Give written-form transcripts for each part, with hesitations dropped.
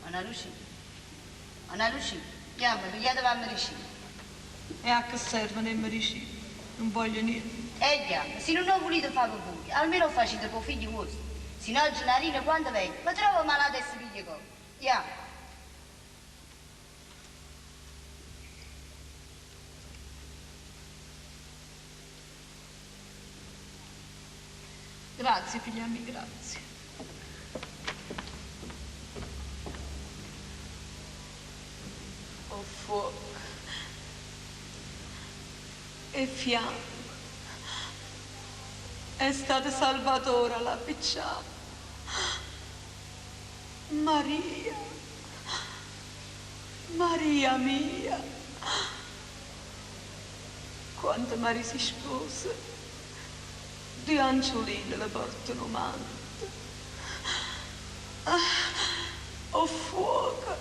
'Onna Lucì, 'Onna Lucì, jammo, pigliateve 'a medicina. E a che servono 'e mmedicine? Nun voglio niente. E ghiammo, si nun 'o vulite fa pe vuje, almeno 'o ffacite p' 'o figlio vuosto. Si no Gennarino quando vene, ve trova malata e se piglia collera. Jammo. Grazie, figlia mia, grazie. O ffuoco. 'E ffiamme. È stato Salvatore a ll'appiccià. Maria. Maria mia. Quando Maria si sposa, due angiolini le portano 'o manto. O ffuoco.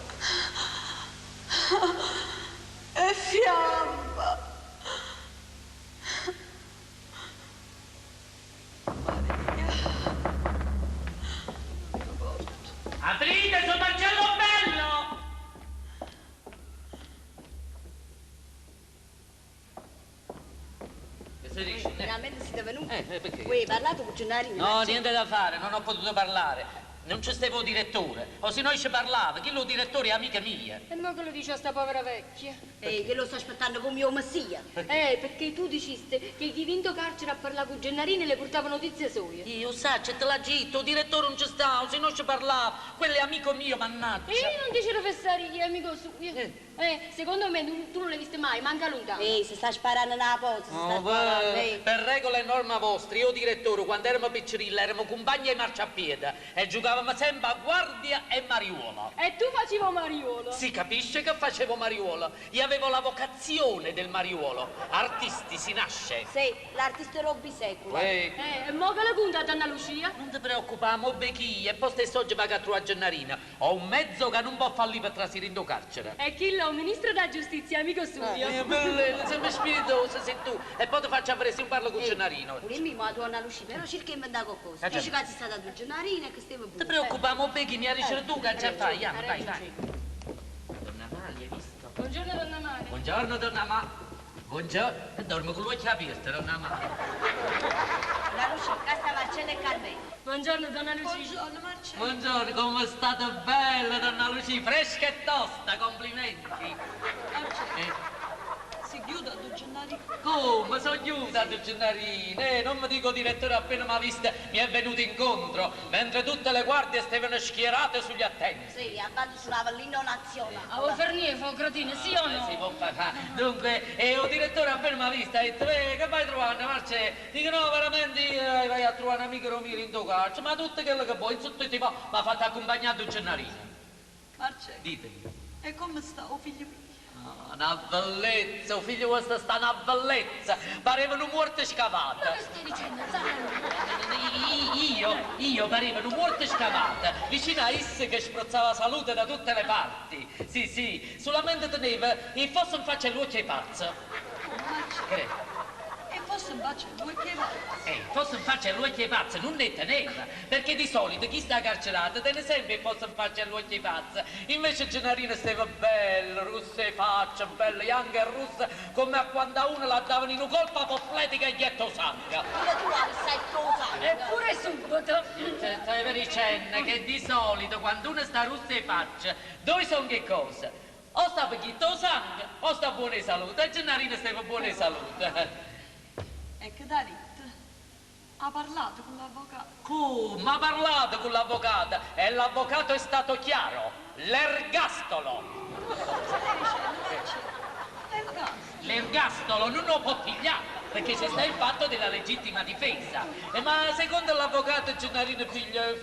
'E ffiamme. Maria. Nun me porto. Aprite, so' Marcello Bello! Che stai dicendo? Finalmente site venuto. Eh, perché? Uè, parlate cu Gennarino. No, niente da fare, non ho potuto parlare. Nun ce steva 'o direttore, o si no io ce parlavo, chillo 'o direttore è amico mio. E mo che lo dice a sta povera vecchia? Eh, chillo 'o sta aspettanno comme 'o Messia. Eh, perché tu diciste che ghive 'int' 'o carcere a parlà cu Gennarino e le purtave notizie soje. Io 'o saccio e te l'aggio ditto, 'o direttore nun ce sta, o si no ce parlavo. Quello è amico mio, mannaggia. Eh, nun dicere fessarie, è amico sujo. Eh, secondo me tu nun l'hai visto mai, manco 'a luntano. Ehi, se sta sparanno na posa, se sta sparanno, ehi. Per regola e norma vostra, io e 'o direttore, quando eramo piccerilli, eramo cumpagne 'e marciapiede e giucavamo sempe a guardia e mariuolo. E tu facive 'o mariuolo? Si capisce che facevo 'o mariuolo, io avevo la vocazione del mariuolo. Artisti si nasce. Sì, l'artista d' 'o biseculo. Uè. Eh, e mo che le cunte a donna Lucia? Nun te preoccupà, mo veco io e po' stesso oggi vaco a truvà Gennarino. Ho un mezzo ca nun po' fallì pe trasì dint' 'o carcere. E chillo è 'o ministro d' 'a giustizia, amico sujo. Eh, bellella, sempe spiritosa si tu. E po' te faccio a verè si nun parlo cu Gennarino. Vulimm' ì mo addu 'onna Lucì, però cerca 'e inventà coccosa. Dice ca si stata addu Gennarino e che steva Te buono. preoccupà, mo veco io, m'he 'a dicere tu che aggia fa. Jamme, vai, Hai vai. ragione. Donna Amalia, hai visto? Buongiorno, donna Amalia. Buongiorno, donna Ama. Buongiorno. Dorme cu l'uocchie apierte, donna Amalia. Donna Lucì, ccà sta Marcello e Carmela. Buongiorno, donna Lucì. Buongiorno, Marcello. Buongiorno, come state bella, donna Lucì, fresca e tosta, complimenti. Marcello. Eh. Si ghiuto addu Gennarino? Come? So ghiuto addu Gennarino, eh, non mi dico direttore appena m'ha vista mi è venuto incontro, mentre tutte le guardie stevano schierate sugli attenti. Sì, 'a banda sunava l'inno nazionale. A vuò fernì 'e fa 'o cretino, sì o no? Si può fare. Dunque, e 'o direttore appena m'ha vista ha detto, eh, che vai truvanno, Marcè? Dico, no, veramente io vaco a truvà n'amico d' 'o mio dint' 'o carcere, ma tutto chello che vuoi, insomma, tipo, m'ha fatto accumpagnà addu Gennarino. Marcè. Ditemi. E comme sta 'o figlio mio? Ah, na bellezza, 'o figlio vuosto sta na bellezza, pareva nu muorto scavato. Ma che stai dicenno, Zan? Io, io pareva nu muorto scavato, vicino a isso che spruzzava salute da tutte le parti. Sì, sì, sulamente teneva 'e fosse 'nfaccia 'e ll'uocchie 'e pazzo. Marcè. Che? 'E fosse 'nfaccia 'e ll'uocchie 'e pazzo? E fosse 'nfaccia 'e ll'uocchie 'e pazzo nun 'e teneva, perché di solito chi sta carcerato tene sempe 'e fosse 'nfaccia 'e ll'uocchie 'e pazzo. Invece Gennarino steva bello, russo 'e faccia, bello, janco e russo, comme a quando a uno l'ha da venì nu colpo apopletico e ghietta 'o sangue. Pure tu avisse 'a ittà 'o sangue. E pure subito. Te stevo dicenno che di solito quando uno sta russo 'e faccia, doi songo 'e cose, o sta pe ghittà 'o sangue o sta buono 'e salute. E Gennarino steva buono 'e salute. E che t'ha ditto? Ha parlato cu l'avvocato? Come? Ha parlato cu l'avvocato e l'avvocato è stato chiaro, l'ergastolo! Stai dicenno, Marcè? L'ergastolo? L'ergastolo nun 'o po' piglià, perché ce sta il fatto della legittima difesa. E ma secondo l'avvocato Gennarino piglia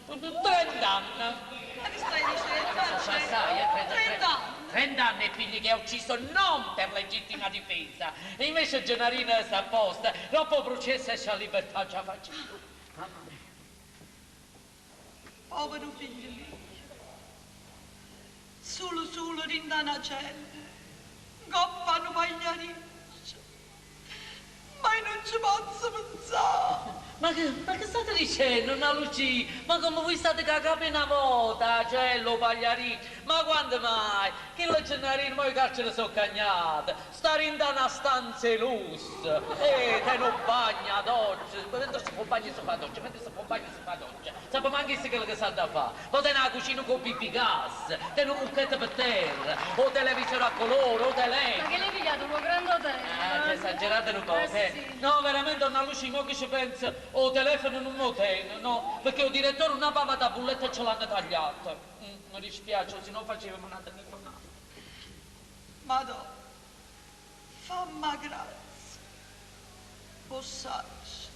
trent'anne. Ma che stai dicenno, Marcè? Assaje, eh, Trent'anne? Trent'anne e piglia chi ha ucciso non per legittima difesa. E invece Gennarino sta a posto, doppo 'o processo esce a libertà, ce 'a faccio cchiù. Mamma mia. Povero figlio mio. Sulo sulo dint' 'a na cella, 'ncopp' a nu pagliariccio. Ma i' nun. ci posso pensare. Ma che, ma che state dicendo, Nonna Lucia? Ma come voi state con la capo una volta, cioè, lo pagliarino? Ma quando mai? Che la Gennarino, ma i carceri sono cagnate. Sta in una stanza di lusso. E te non bagna, doccia. Mentre si fa un bagno si fa doccia, mentre si fa un bagno si fa doccia. Sappiamo anche se quello che sa da fare. Poi te una cucina con pipi gas, te un mucchetto per terra, o televisore a colore, o Ma telefono. che l'hai pigliato? Un grande hotel? Ah, c'è esagerato un po', Eh, eh. sì. No, veramente, donna Lucia, mo che ci pensa, o telefono non lo tengo, no, perché il direttore una pava da bulletta e ce l'hanno tagliata. Mi dispiace, se no facevamo una telefonata. Madonna, fammi grazia. Possaccio,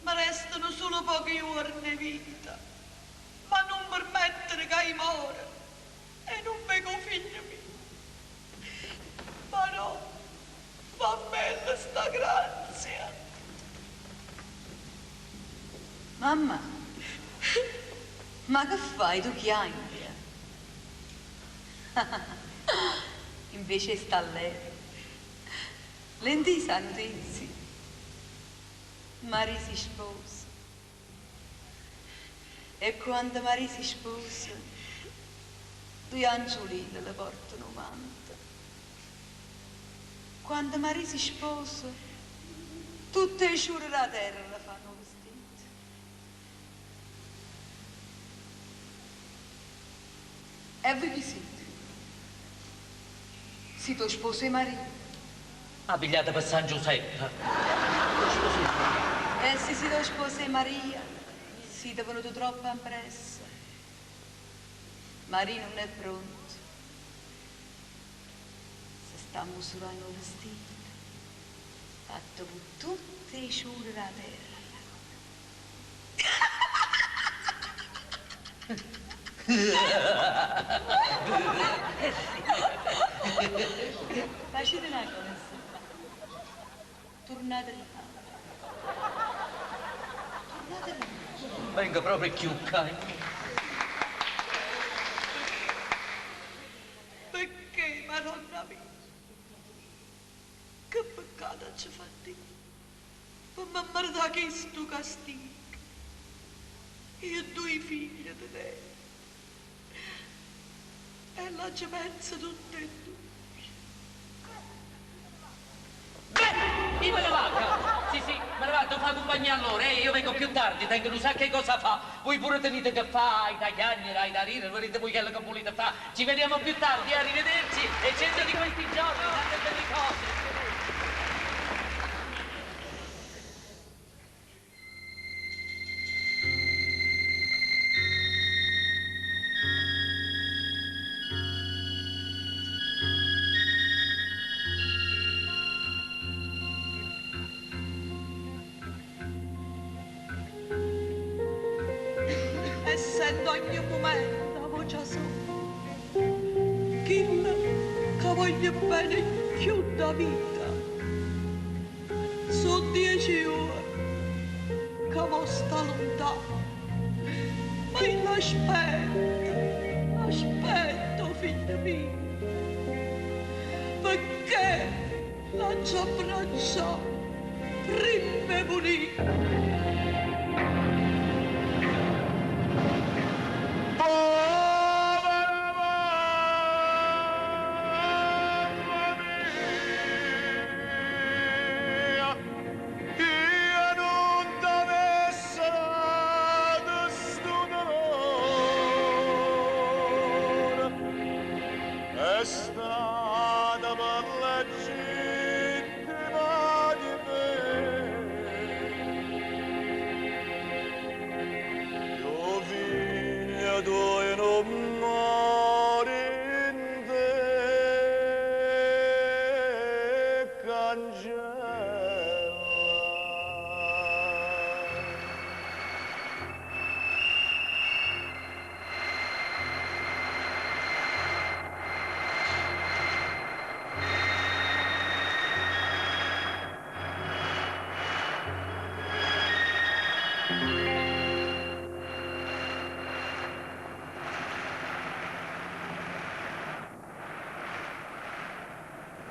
ma restano solo pochi giorni di vita. Ma non permettere che io muora e non vedo figlio mio. Ma no, fa bella sta grazia. Mamma, ma che fai tu chiangi? Invece sta lei. L'intesa notizia. Maria si sposa. E quando Maria si sposa, due angiolini le portano manto. Quando Maria si sposa, tutte le sciure della terra la fanno vestita. E voi chi siete? Siete lo sposo di Maria. Ha pigliata per San Giuseppe. E se siete lo sposo di Maria, siete venuti troppo in pressa. Maria non è pronta. Se sta misurando il vestito, fatto con tutte le sciure della terra. Facete una cosa. Tornate là. Tornate là. Vengo proprio chiucca. Perché, Madonna mia? Che peccato ci fatti? Per mi da questo castigo. Io ho due figli di te. E la ci pensa tutte e due. Beh, io me ne vado. Sì, sì, me ne vado, fa compagnia allora, io vengo più tardi, tengo non sa che cosa fa. Voi pure tenete che fai, da chiagnere, da ridere, volete voi quello che volete fare. Ci vediamo più tardi, arrivederci. E cento di questi giorni, tante belle cose. E sento ogni momento la voce sua. Chi che voglio bene più da vita. Sono 10 ore che mo sta lontano. Ma io l'aspetto, aspetto, figlio mio. Perché la ci abbraccia prima di morire. Povera mamma mia, io non t'avesse dato sto dolore, è stata per legittima difesa. Io figlio tuo non muore in te cancella.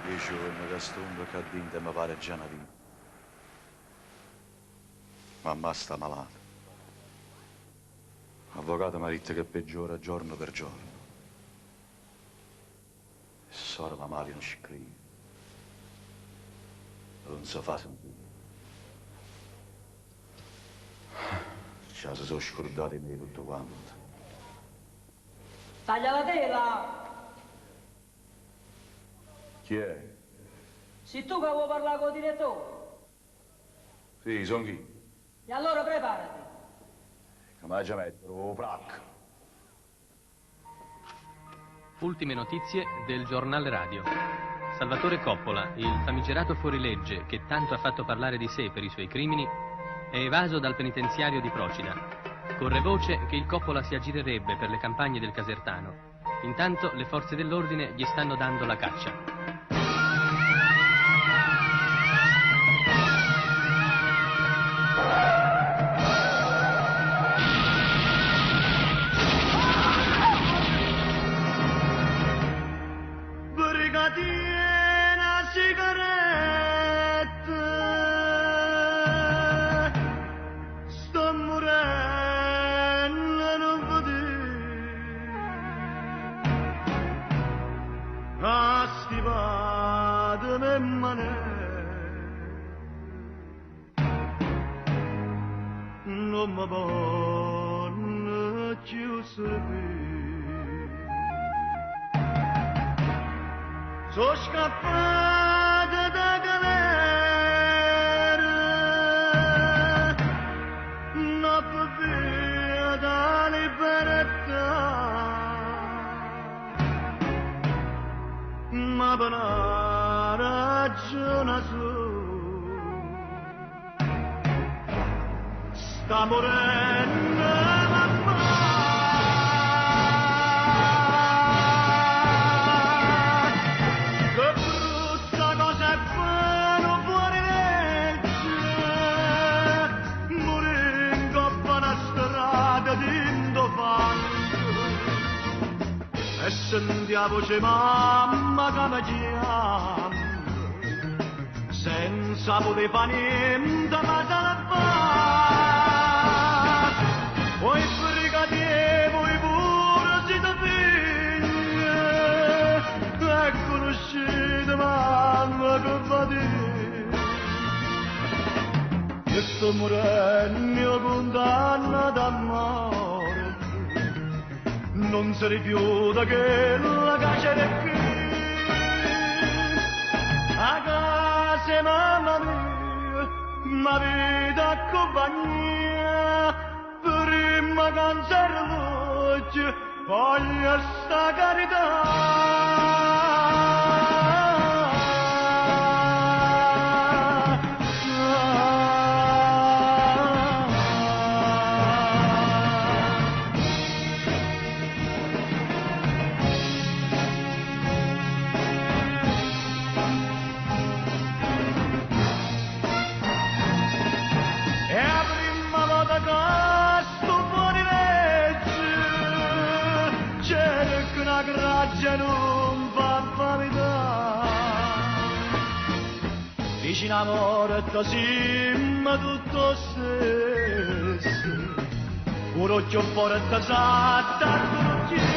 Dieci giorni che stongo qua dentro mi pare già una vita. Mammà sta malata. L'avvocato mi ha detto che peggiora giorno per giorno. E sora male non scrive. Non si fa sentire. Già si sono scordati di me tutto quanto. Taglia la tela! Chi è? Sei tu che vuoi parlare con il direttore? Sì, sono chi? E allora preparati. Come già mettere? O frac. Ultime notizie del giornale radio. Salvatore Coppola, il famigerato fuorilegge che tanto ha fatto parlare di sé per i suoi crimini, è evaso dal penitenziario di Procida. Corre voce che il Coppola si aggirerebbe per le campagne del Casertano. Intanto le forze dell'ordine gli stanno dando la caccia. Brigadiera sigaretta Sto morendo non vedo A stivate me mane Non mi vanno più servire Sono scappata da galera, non per via da libertà, ma per una ragione sola. Sta morendo mamma. Che brutta cosa è fare fuori legge, morire in coppa una strada di fango. E sentiamo voce mamma che mi chiama, senza poter fare niente ma salvare. Voi brigadieri, voi pure siete figli, e conoscete mamma che fatica. E sto morendo condannato a morte, non si rifiuta che la c'era qui. A casa mamma mia, ma vita compagnia, prima canzone luce, voglio sta carità. E la prima volta che sto fuori legge, cerco una grazia non fa vanità. Vicino a morte siamo tutto stesso, un occhio forte s'attacca.